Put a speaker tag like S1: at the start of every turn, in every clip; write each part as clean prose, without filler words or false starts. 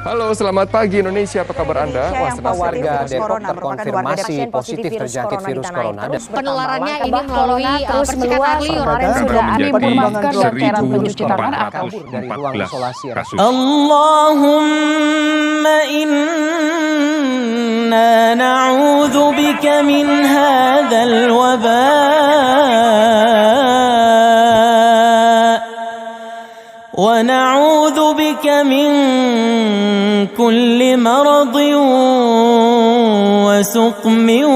S1: Halo, selamat pagi Indonesia. Apa kabar Anda?
S2: Indonesia
S1: Wah,
S2: yang
S1: senang
S2: positif
S1: sekali.
S3: Warga
S2: virus
S3: Depok
S2: corona merupakan warga
S3: terkonfirmasi
S2: pasien
S3: positif
S2: positif virus
S3: terjangkit
S2: corona di
S3: virus
S2: tanah air
S3: corona.
S2: terus bertambah.
S4: Penularannya
S2: Langkah
S4: ini
S2: corona
S4: melalui
S2: terus
S4: percikan
S2: meluas.
S4: air liur.
S2: Kemarin
S5: Karena
S2: sudah ada
S5: menjadi
S2: perkembangan
S4: dan cara pencuci tangan akan
S3: kabur dari ruang
S5: 1.414
S3: isolasi.
S5: kasus.
S6: Allahumma inna na'udzu bika min hadzal waba wa na'udzu bika min kulli maradin wa suqmin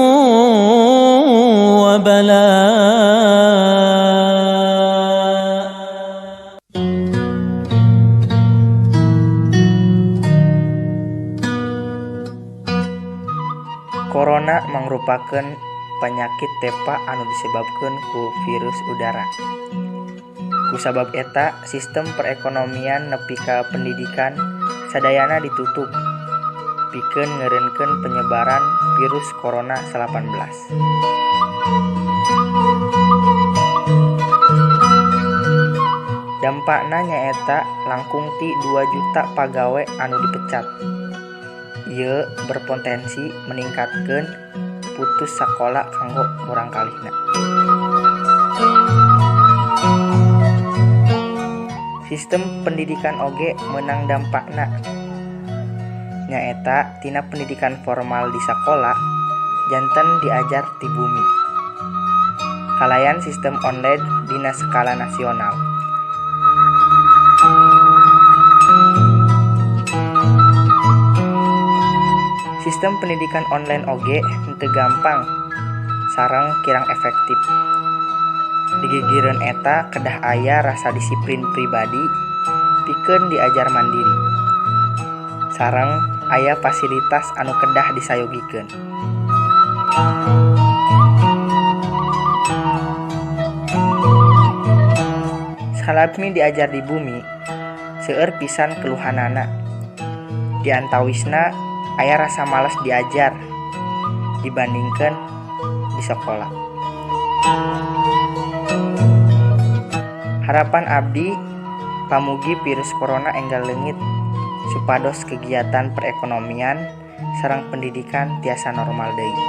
S6: wa bala.
S7: Corona mangrupakeun panyakit tepa anu disebabkeun ku virus udara. Kusabab eta sistem perekonomian nepi ka pendidikan sadayana ditutup pikeun ngeureunkeun penyebaran virus corona 19. Dampakna nyaeta langkung ti 2 juta pagawe anu dipecat. Ieu berpotensi meningkatkeun putus sakola kanggo murangkalihna. Sistem pendidikan oge meunang dampakna. Nyaeta tina pendidikan formal di sakola janten diajar ti bumi. Kalayan sistem online dina skala nasional. Sistem pendidikan online oge henteu gampang sareng kirang efektif. Digigireun eta kedah aya rasa disiplin pribadi pikeun diajar mandiri. Sareng aya fasilitas anu kedah disayogikeun. Salami diajar di bumi, seueur pisan keluhanana. Di antawisna aya rasa malas diajar dibandingkan di sekolah. Harapan abdi pamugi virus corona enggal leungit supados kegiatan perekonomian sareng pendidikan tiasa normal deui.